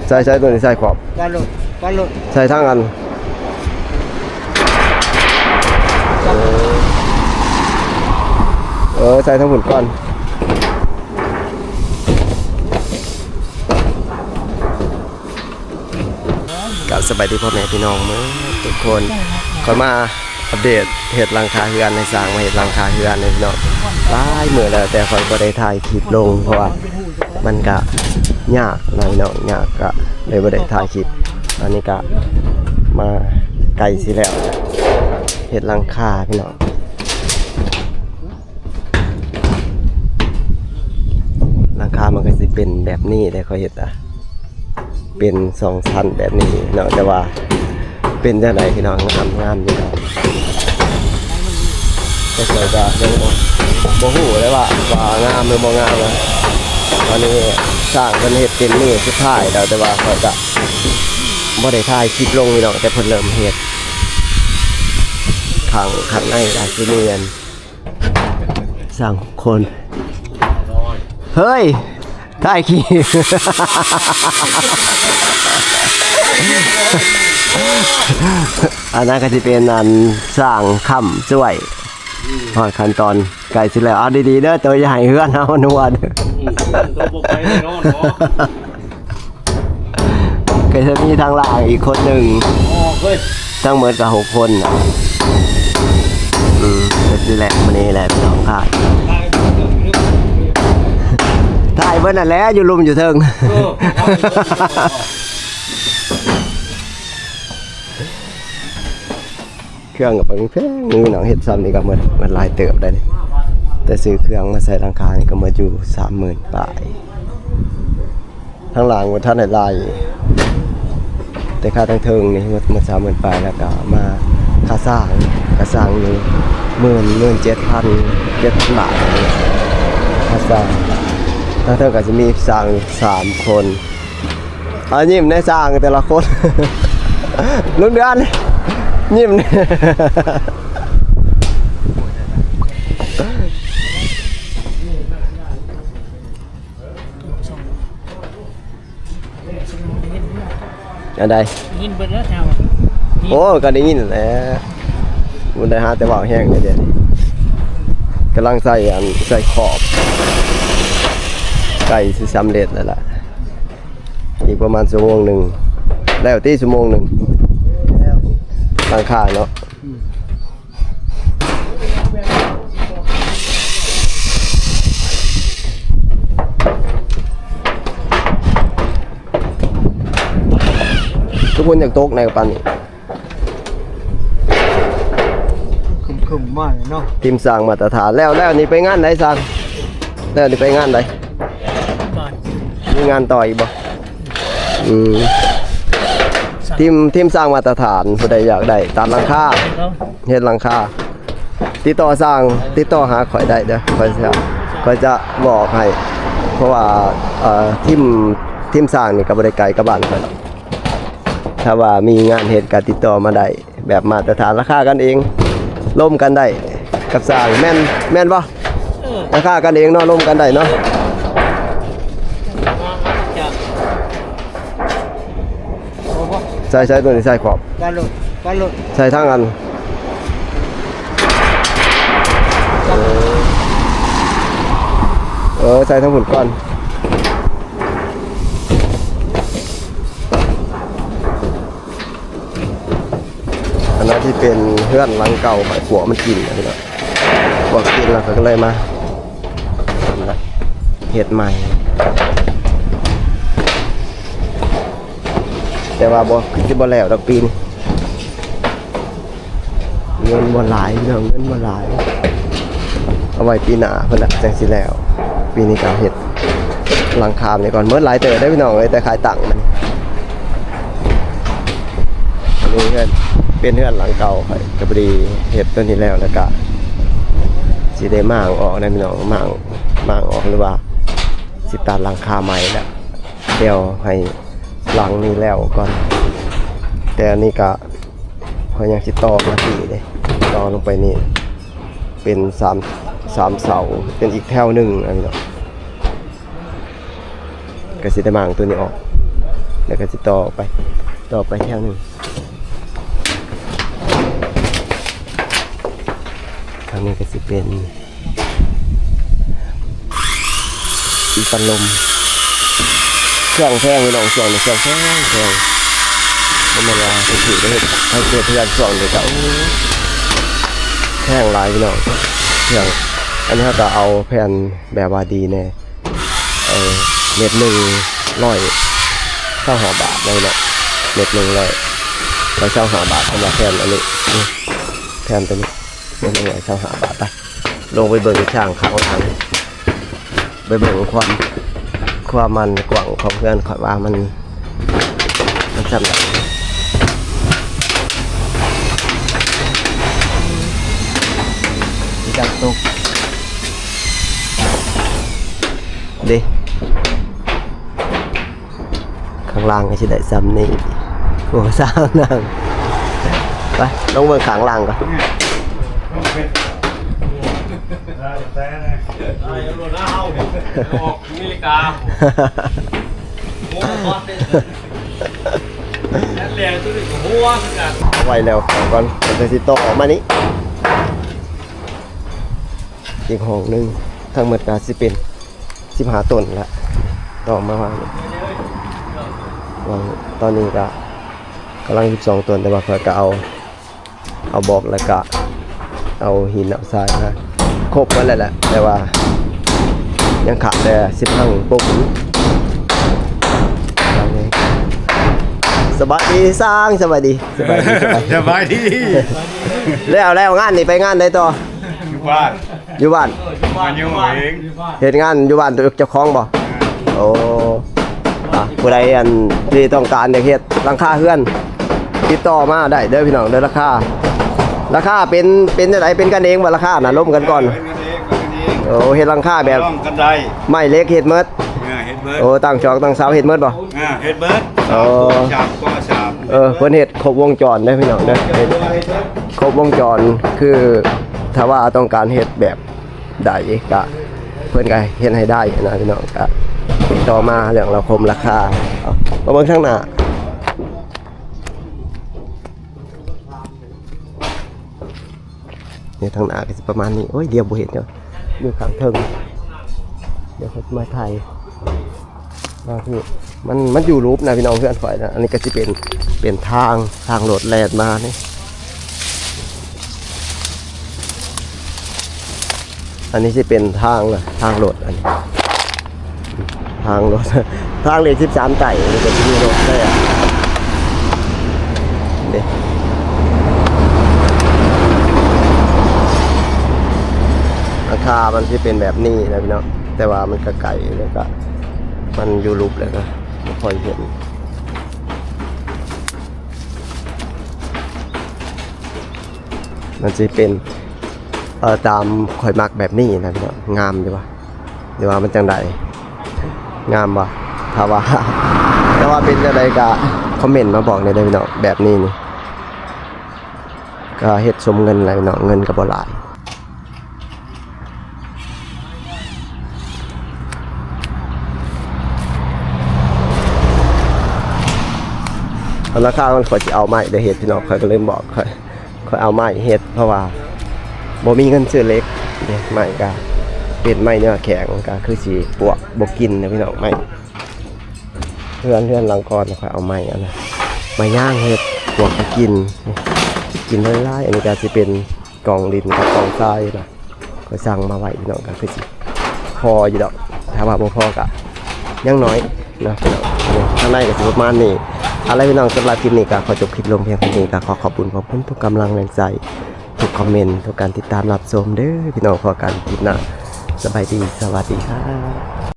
ໃສ່ ໃສ່ຕົວນີ້ ໃສ່ຂອບ ໃສ່ທາງອັນ ເອີ ໃສ່ທາງພຸ້ນກ່ອນ. ກະສະບາຍດີພໍ່ແມ່ພີ່ນ້ອງເໝິດທຸກຄົນ ຂ້ອຍມາອັບເດດເຮັດຫຼັງຄາເຮືອນໃຫ້ຊ່າງ ມາເຮັດຫຼັງຄາເຮືອນໃຫ້ພີ່ນ້ອງ ຫຼາຍມື້ແລ້ວ ແຕ່ຂ້ອຍບໍ່ໄດ້ຖ່າຍຄລິບລົງ ເພາະວ່າມັນກະຍາກເນາະພີ່ນ້ອງ ຍາກ ກະເລີຍບໍ່ໄດ້ຖ່າຍຄລິບ. ອັນນີ້ກະມາໃກ້ຊິແລ້ວ ເຮັດຫຼັງຄາພີ່ນ້ອງ. ຫຼັງຄາມັນກະຊິເປັນແບບນີ້ແຫຼະ ຂ້ອຍເຮັດອະ ເປັນສອງຊັ້ນແບບນີ້ເນາະ ແຕ່ວ່າເປັນຈັ່ງໃດພີ່ນ້ອງ ງາມ ງາມຢູ່ດອກ ແຕ່ຂ້ອຍກະຍັງບໍ່ ບໍ່ຮູ້ເລີຍວ່າ ວ່າງາມຫຼືບໍ່ງາມນະ. ອັນນີ້ຊ່າງເພິ່ນເຮັດເປັນມື້ສຸດທ້າຍແລ້ວ ແຕ່ວ່າຂ້ອຍກະບໍ່ໄດ້ຖ່າຍຄລິບລົງພີ່ນ້ອງ ແຕ່ເພິ່ນເລີ່ມເຮັດ ຂ້າງ ຂ້າງໃນກະຊິມີອັນ ຊ່າງຄົນ ເຮີ້ຍ ຖ່າຍຄລິບ ອັນນັ້ນກະຊິເປັນອັນຊ່າງຄ້ຳຊ່ວຍ ຮອດຂັ້ນຕອນໃກ້ຊິແລ້ວ ເອົາດີໆເດີ ໂຕຢ່າໃຫ້ເຮືອນເຮົານວນ ອືມ ໂຕບໍ່ໄປແນ່ນອນເນາະ. ກະຈະມີທາງລ່າງອີກຄົນໜຶ່ງ ອໍ ເຮີ້ຍ ທັງໝົດກະຫົກຄົນນະ. ອືມ ກະຊິແຫຼະ ມື້ນີ້ແຫຼະພີ່ນ້ອງ ຖ່າຍເບິດນັ້ນແຫຼະ ຢູ່ລຸ່ມຢູ່ເທິງ ເອີ ເຄື່ອງກະແພງໆ ພີ່ນ້ອງ ເຮັດຊ່ຳນີ້ກະໝົດ ໝົດຫຼາຍເຕີບໄດ໋ ແຕ່ຊື້ເຄື່ອງມາໃສ່ຫຼັງຄານີ້ກະໝົດຢູ່ສາມໝື່ນປາຍ. ທາງລ່າງບໍ່ທັນໄດ້ໄລ່ ແຕ່ຄ່າທາງເທິງນີ້ໝົດ ໝົດສາມໝື່ນປາຍ ແລ້ວກະມາຄ່າສ້າງ ຄ່າສ້າງຢູ່ໝື່ນ ໝື່ນເຈັດພັນ ເຈັດພັນບາດ ຄ່າສ້າງ. ທາງເທິງກະຊິມີຊ່າງສາມຄົນ ອາ ຍິ້ມແດ່ຊ່າງແຕ່ລະຄົນ ລຸງເດືອນ ຍິ້ມແດ່. ອັນໃດ? ໄດ້ຍິນເບິດແລ້ວເຈົ້າ. ໂອ້ ກະໄດ້ຍິນແຫຼະ ບໍ່ໄດ້ຫາແຕ່ເວົ້າແຮງເດ. ກຳລັງໃສ່ອັນ ໃສ່ຂອບ ໃກ້ຊິສຳເລັດແລ້ວລະ ອີກປະມານຊົ່ວໂມງໜຶ່ງ ແລ້ວຕິ ຊົ່ວໂມງໜຶ່ງ ຫຼັງຄາເນາະ. ທຸກຄົນຢາກຕົກໃນກະປານນີ້ ຄຶ້ມໆມາເນາະ. ທີມສ້າງມາດຕະຖານແລ້ວ ແລ້ວນີ້ໄປງານໃດຊ່າງ? ແລ້ວນີ້ໄປງານໃດ? ບ້ານ ມີງານຕໍ່ອີກບໍ່? ອືມ ທີມ ທີມສ້າງມາດຕະຖານ ຜູ້ໃດຢາກໄດ້ຕາດຫຼັງຄາ ເຮັດຫຼັງຄາ ຕິດຕໍ່ຊ່າງ ຕິດຕໍ່ຫາຂ້ອຍໄດ້ເດີ ຂ້ອຍຈະ ຂ້ອຍຈະບອກໃຫ້ ເພາະວ່າ ເອີ ທີມ ທີມສ້າງນີ້ກະບໍ່ໄດ້ໄກກັບບ້ານຂ້ອຍດອກ. ຖ້າວ່າມີງານເຮັດກະຕິດຕໍ່ມາໄດ້ ແບບມາດຕະຖານ ລາຄາກັນເອງ ລົມກັນໄດ້ກັບຊ່າງ ແມ່ນ ແມ່ນບໍ່? ເອີ ລາຄາກັນເອງເນາະ ລົມກັນໄດ້ເນາະ. ໃສ່ ໃສ່ຕົວນີ້ ໃສ່ຂອບ ໃສ່ທາງອັນ ເອີ ໃສ່ທາງພຸ້ນກ່ອນ. ອັນນັ້ນທີ່ເປັນເຮືອນຫຼັງເກົ່າ ຂ້ອຍປົວມັນກິນນະພີ່ນ້ອງ ປົວກິນແລ້ວຂ້ອຍກະເລີຍມາເຮັດໃໝ່ ແຕ່ວ່າບໍ່ ຄືຊິບໍ່ແລ້ວດອກປີນີ້. ເງິນບໍ່ຫຼາຍພີ່ນ້ອງ ເງິນບໍ່ຫຼາຍ ເອົາໄວ້ປີໜ້າພຸ້ນລະ ຈັ່ງຊິແລ້ວ. ປີນີ້ກະເຮັດຫຼັງຄານີ້ກ່ອນ ໝົດຫຼາຍເຕີບເດ້ພີ່ນ້ອງເອີຍ ແຕ່ຂາຍຕັ່ງມັນ. ອັນນີ້ເຮືອນ ເປັນເຮືອນຫຼັງເກົ່າຂ້ອຍ ກະພໍດີເຮັດໂຕນີ້ແລ້ວ ແລ້ວກະຊິໄດ້ມ້າງອອກນະພີ່ນ້ອງ ມ້າງ ມ້າງອອກ ຫຼືວ່າຊິຕັດຫຼັງຄາໃໝ່ລະ ແຕ່ວໃຫ້ຫຼັງນີ້ແລ້ວກ່ອນ. ແຕ່ອັນນີ້ກະ ຂ້ອຍຍັງຊິຕໍ່ມາທີ່ເດ້ ຕໍ່ລົງໄປນີ້ ເປັນສາມ ສາມເສົາ ເປັນອີກແຖວໜຶ່ງນະພີ່ນ້ອງ. ກະຊິໄດ້ມ້າງໂຕນີ້ອອກ ແລ້ວກໍຊິຕໍ່ໄປ ຕໍ່ໄປແຖວໜຶ່ງ. ທາງນີ້ກໍຊິເປັນ ອີກພັດລົມ ເຄື່ອງແພງພີ່ນ້ອງ ຊ່ວງນີ້ເຄື່ອງແພງ ແພງ ບໍ່ແມ່ນວ່າຖືກໆເດ້ ໃຫ້ເກີດເຮືອນຊ່ວງນີ້ກໍ ໂອ້ ແພງຫຼາຍພີ່ນ້ອງ ເຄື່ອງ. ອັນນີ້ເຮົາກໍເອົາແຜ່ນແບບວ່າດີແດ່ ເອີ ເມັດໜຶ່ງຮ້ອຍຊາວຫ້າບາດເນາະ ເມັດໜຶ່ງຮ້ອຍຊາວຫ້າບາດ ສຳລັບແຜ່ນອັນນີ້ ນີ້ ແຜ່ນຕົວນີ້ ເມັດໜຶ່ງຮ້ອຍຊາວຫ້າບາດ. ໄປ ລົງໄປເບິ່ງຊ່າງຂ້າງຫຼັງ ໄປເບິ່ງຄວາມ ຄວາມມັນກວ້າງຂອງເຮືອນ ຂ້ອຍວ່າມັນ ມັນສ່ຳໃດ ມີຈັກຕຸກເດ້. ຂ້າງລ່າງກໍຊິໄດ້ຊ່ຳນີ້ ໂອ້ ສາວນາງ ໄປ ລົງເບິ່ງຂ້າງລ່າງກ່ອນ. ອາເມລິກາ ໂອ້ ແລ່ນຕົວນີ້ກໍຫົວຄືກັນ ເອົາໄວ້ແລ້ວກ່ອນ ແລ້ວຊິຕໍ່ອອກມານີ້ ອີກຫ້ອງໜຶ່ງ ທັງໝົດກໍຊິເປັນ ສິບຫ້າຕົນລະ ຕໍ່ມາວາງ ວາງ ຕອນນີ້ກະກຳລັງສິບສອງຕົນ ແຕ່ວ່າຂ້ອຍກະເອົາ ເອົາບລັອກ ແລ້ວກະເອົາຫີນເອົາຊາຍມາຄົບໝົດແລ້ວແຫຼະ ແຕ່ວ່າຍັງຂາດແຕ່ສິບຫ້າປຸ້ມ. ສະບາຍດີຊ່າງ ສະບາຍດີ ສະບາຍດີ ສະບາຍດີ ສະບາຍດີ. ແລ້ວ ແລ້ວງານນີ້ໄປງານໃດຕໍ່? ຢູ່ບ້ານ ຢູ່ບ້ານ ມາຢູ່ເອງ ເຮັດງານຢູ່ບ້ານຕົວເຈົ້າຂອງບໍ່? ໂອ້ ອ່ະ ຜູ້ໃດອັນທີ່ຕ້ອງການຢາກເຮັດຫຼັງຄາເຮືອນ ຕິດຕໍ່ມາໄດ້ເດີພີ່ນ້ອງເດີ. ລາຄາ ລາຄາເປັນ ເປັນຈັ່ງໃດ? ເປັນກັນເອງບໍ່? ລາຄານະ ລົມກັນກ່ອນ. ເປັນກັນເອງ ເປັນກັນເອງ. ໂອ້ ເຮັດຫຼັງຄາແບບ ລອງກັນໄດ້ ໄມ້ເຫຼັກເຮັດໝົດ. ເອີ ເຮັດໝົດ. ໂອ້ ຕັ້ງຈອກຕັ້ງເສົາເຮັດໝົດບໍ່? ເອີ ເຮັດໝົດ. ໂອ້ ສາມ ກໍສາມ ເອີ ເພິ່ນເຮັດຄົບວົງຈອນເດີພີ່ນ້ອງເດີ ເຮັດຄົບວົງຈອນ ຄືຖ້າວ່າຕ້ອງການເຮັດແບບ ໃດກະເພິ່ນກະເຮັດໃຫ້ໄດ້ນະພີ່ນ້ອງ. ກະຕິດຕໍ່ມາເລື່ອງລາຄົມລາຄາ. ເອົາ ມາເບິ່ງທາງໜ້າ ນີ້ ທາງໜ້າກະຊິປະມານນີ້. ໂອ້ຍ ດຽວບໍ່ເຫັນເນາະ ຢູ່ຂ້າງເທິງ ດຽວຂ້ອຍມາຖ່າຍ ອ່າ ຄືມັນ ມັນຢູ່ລຸ່ມນະພີ່ນ້ອງ ເຮືອນຂ້ອຍນະ. ອັນນີ້ກໍຊິເປັນ ເປັນທາງ ທາງລົດແລ່ນມານີ້. ອັນນີ້ຊິເປັນທາງນະ ທາງລົດ ອັນນີ້ທາງລົດ ທາງເລກສິບສາມໃຕ້ ນີ້ກໍຊິມີລົດແລ່ນເດ້. ຫຼັງຄາມັນຊິເປັນແບບນີ້ນະພີ່ນ້ອງ ແຕ່ວ່າມັນກະໄກ ແລ້ວກະ ມັນຢູ່ລຸ່ມແລ້ວກໍບໍ່ຄ່ອຍເຫັນ. ມັນຊິເປັນ ເອີ ຕາມຂ້ອຍມັກແບບນີ້ນະພີ່ນ້ອງ. ງາມຢູ່ບໍ່ ຫຼືວ່າມັນຈັ່ງໃດ? ງາມບໍ່? ຖ້າວ່າ ຖ້າວ່າເປັນຈັ່ງໃດກໍຄອມເມັນມາບອກແດ່ເດີພີ່ນ້ອງ. ແບບນີ້ນີ້ ກໍເຮັດສົມເງິນແຫຼະພີ່ນ້ອງ ເງິນກໍບໍ່ຫຼາຍ. ເອົາລາຄາມັນ ຂ້ອຍຊິເອົາໄມ້ໄດ້ເຮັດພີ່ນ້ອງ ຂ້ອຍກໍເລີຍບອກ ຂ້ອຍ ຂ້ອຍເອົາໄມ້ເຮັດ ເພາະວ່າບໍ່ມີເງິນຊື້ເຫຼັກເດ້. ໄມ້ກໍເປັນໄມ້ເນື້ອແຂງ ກໍຄືຊິປວກບໍ່ກິນນະພີ່ນ້ອງ. ໄມ້ ເຮືອນ ເຮືອນຫຼັງກ່ອນຂ້ອຍເອົາໄມ້ອັນນັ້ນ ໄມ້ຍາງເຮັດ ປວກໄປກິນ ກິນໄດ້ຫຼາຍ. ອັນນີ້ກໍຊິເປັນກອງດິນກັບກອງຊາຍນະ ຂ້ອຍສັ່ງມາໄວ້ພີ່ນ້ອງ ກໍຄືຊິພໍຢູ່ດອກ ຖ້າວ່າບໍ່ພໍກໍຍັງໜ້ອຍເນາະພີ່ນ້ອງ. ທາງໃນກໍຊິປະມານນີ້ ເອົາລະພີ່ນ້ອງ ສຳລັບຄລິບນີ້ກໍຂໍຈົບຄລິບລົງພຽງເທົ່ານີ້. ກໍຂໍຂອບຄຸນຂອບຄຸນທຸກກຳລັງແຮງໃຈ ທຸກຄອມເມັນ ທຸກການຕິດຕາມຮັບຊົມເດີພີ່ນ້ອງ. ພໍ້ກັນຄລິບໜ້າ ສະບາຍດີ ສະຫວັດດີຄັບ.